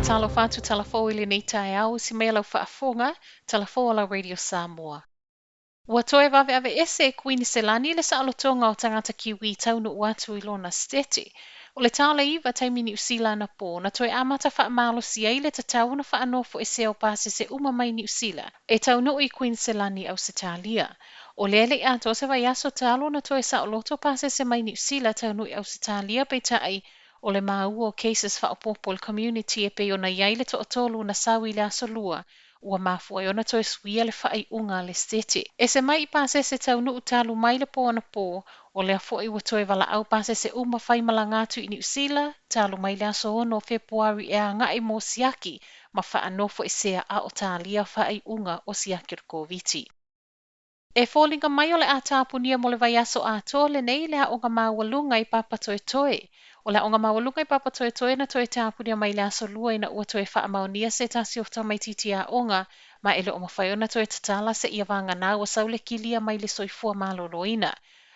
Talofa atu talafou i lenei taeao, usi mai lau faafofoga, talafou o lau Radio Samoa. Ua toe vaveaveese e Kuiniselani le saolotoga o tagata Kiwi taunuu atu i lona Setete. O le ta o le 9 taimi Niu Sila anapō, na toe amata faamalosi ai le tatau ona faanofoesea o pasese uma mai Niu Sila e taunuu i Kuiniselani Ausetalia. O lea e le i atoa se vaiaso talu ona toe saoloto pasese mai Niu Sila taunuu i Ausetalia peitai o le maua o cases faaopoopo i le community e pei ona i ai le toatolu na sau i le aso Lua ua mafua ai ona toe suia le faaiuga a le Setete. Ese mai i pasese taunuu talu mai le pō anapō, o lea foi ua toe valaau pasese uma faimalaga atu i Niu Sila talu mai le aso 6 o Fepuari e agai mo siaki ma faanofoesea a o talia faaiuga o siaki o le Koviti. E foliga mai o le a tapunia mo le vaiaso atoa lenei le aoga maualuga i Papatoetoe. O le aoga maualuga i Papatoetoe na toe tapunia mai le aso Lua ina ua toe faamaonia se tasi o tamaitiiti aoga ma e le o mafai ona toe tatala seia vagana ua sau le kilia mai le soifua maloloina.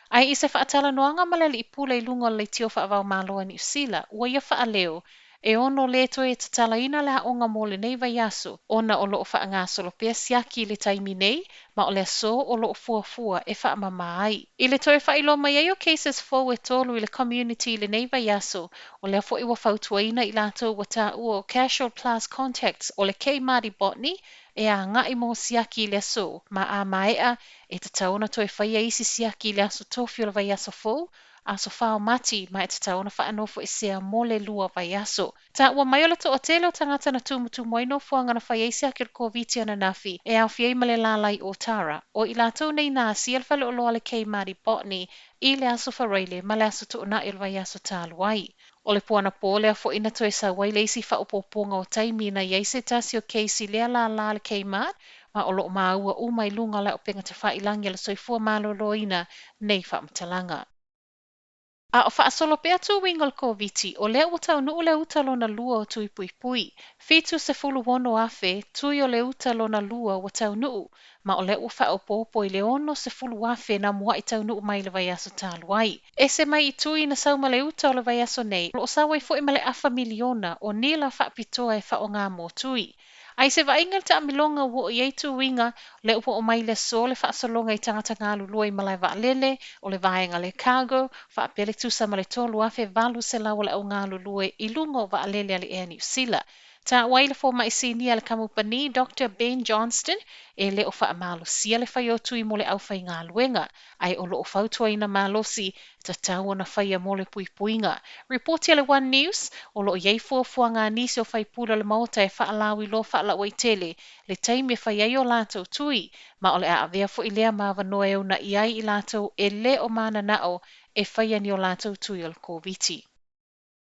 Ae i se faatalanoaga ma le alii pule i luga o le leitio faava-o-Malo a Niu Sila, ua ia faaleo e ono lē toe tatalaina le aoga mo lenei vaiaso ona o loo faagasolo pea siaki i le taimi nei ma o le aso o loo fuafua e faamama ai. I le toe faailoa mai ai o cases fou e tolu i le community i lenei vaiaso, o lea foi ua fautuaina i latou ua taua o casual plus contacts o le Kmart i Botany e agai mo siaki i le aso, ma a maea e tatau ona toe faia isi siaki i le aso Tofi o le vaiaso fou, aso 4 o Mati, ma e tatau ona faanofoesea mo le 2 vaiaso. Taua mai o le toatele o tagata na tumutumu ai nofoaga na fai ai siaki o le Koviti ananafi e aofia ai ma le lalai o Tara, o i latou nei na asia le faleoloa a le Kmart i Botany i le aso Faraile ma le aso Toonai o le vaiaso talu ai. O le po anapō lea foi na toe sau ai le isi faaopoopoga o taimi na i ai se tasi o case i lea lālā a le Kmart ma o loo maua uma i luga o le auupega tafailagi a le soifua maloloina nei faamatalaga. A o faasolo pea tūuiga o le Koviti, o lea ua taunuu le uta lona lua o tui puipui. 76,000 tui o le uta lona lua ua taunuu, ma o lea ua faaopoopo i le 60,000 na muai taunuu mai le vaiaso talu ai. Ese mai i tui na sau ma le uta o le vaiaso nei, o loo sau ai foi ma le 500,000 o nila faapitoa e faaaoga mo tui. Ai se vaaiga i le taamiloga ua oo i ai tuiga, lea ua oo mai le aso le faasologa i tagata galulue i malae vaalele, o le vaega le cargo, faapea le tusa ma le 3,800 o le au galulue i luga o vaalele a le Air New Sila. Taua ai le fomai sinia a le kamupani Dr. Ben Johnston e le o faamalosia le fai o tui mo le aufaigaluega, ae o loo fautuaina malosi tatau ona faia mo le puipuiga. Ripoti a le One News, o loo i ai fuafuaga a nisi o faipule o le Maota e faalauiloa faalauaitele le taimi e fai ai o latou tui, ma o le a avea foi lea ma avanoa e uunai ai i latou e le o mananao e faia ni o latou tui o le Koviti.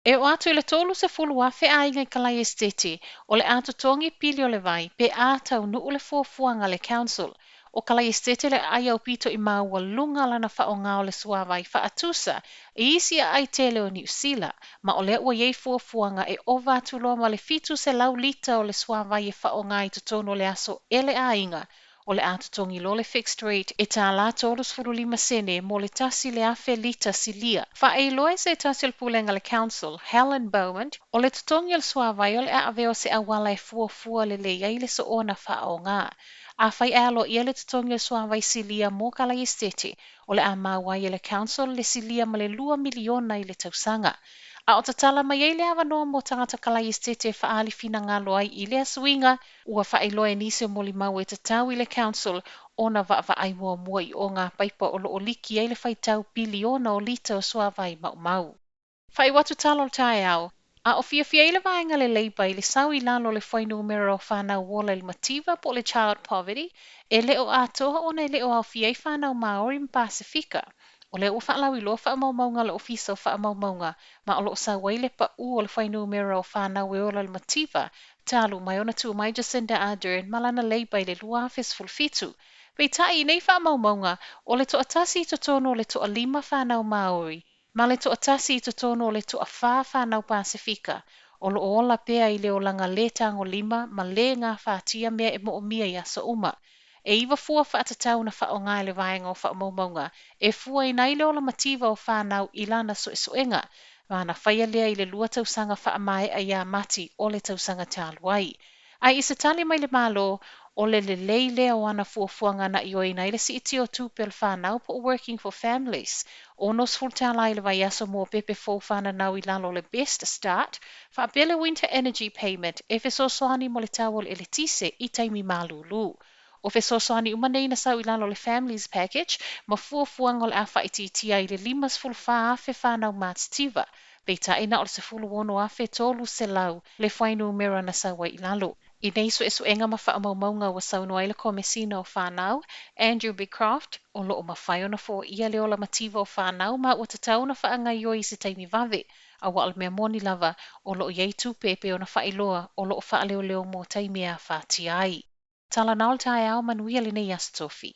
E oo atu i le 30,000 aiga i Kalae Esetete, o le a totogi pili o le vai pe a taunuu le fuafuaga a le Council. O Kalae Esetete le aai aupito i maualuga lana faaaoga o le suavai faatusa i isi aai tele o Niu Sila, ma o lea ua i ai fuafuaga e ova atu loa ma le 700 lita o le suavai e faaaoga i totonu o le aso e le aiga. O le a totogi loa le fixed rate e tālā 35 sene mo le 1,000 lita silia. Faailoa e se tasi o le pulega a le Council, Helen Bowman, o le totogi o le suavai o le a avea o se auala e fuafua lelei ai le soona faaaoga. Afai e aloaia le totogi o le suavai silia mo Kalae Esetete, o le a maua ai e le Council le silia ma le 2 miliona i le tausaga. A o tatala mai ai le avanoa mo tagata Kalae Esetete e faaali finagalo ai i lea suiga, ua faailoa e nisi o molimau e tatau i le Council ona vaavaai muamua i o ngā paipa o loo liki ai le faitau piliona o lita o suavai maumau. Faaiu atu tala o le taeao, a o fiafia ai le vaega le Labour i le sau i lalo o le fuainumera o whānau ola i le mativa po o le child poverty, e le o atoa ona e le o aofia ai whānau Māori ma Pasifika. O lea ua faalauiloa faamaumauga a le Ofisa o Faamaumauga ma o loo sau ai le pau o le fuainumera o whānau e ola i le mativa talu mai ona tu mai Jacinda Ardern ma lana Labour i le 2017. Peitai i nei faamaumauga, o le 1 i totonu o le 5 whānau Māori, ma le 1 i totonu o le 4 whānau Pasifika, o loo ola pea i le olaga le tagolima ma le gafatia mea e moomia i aso uma. E 9 fua faatatau na faaaoga e le vaega o faamaumauga e fuaina ai le ola mativa o whānau i lana suesuega. Ma na faia lea i le 2 tausaga faamaea ia Mati o le tausaga talu ai. Ae i se tali mai le Malo, o le lelei lea o ana fuafuaga na ioeina ai le siitia o tupe o le fanau po o Working for Families, $60 i le vaiaso mo pepe fou fananau i lalo o le Best Start, faapea le Winter Energy Payment e fesoasoani mo le tau o le eletise i taimi malūlū. O fesoasoani uma nei na sau i lalo o le Families Package ma fuafuaga o le a faaitiitia ai le 54,000 fanau matitiva, peitai na o le 16,300 le fuainumera na sau ai i lalo. I nei suesuega ma faamaumauga ua saunoa ai le Komesina o Fanau, Andrew Becroft, o lo o mafai ona foia le ola mativa o fanau ma ua tatau ona faagaoioi i se taimi vave, aua o le mea moni lava o lo o i ai tupe e pei ona faailoa o lo o faaleoleo mo taimi e afatia ai. Talanoa le taeao manuia lenei Aso Tofi.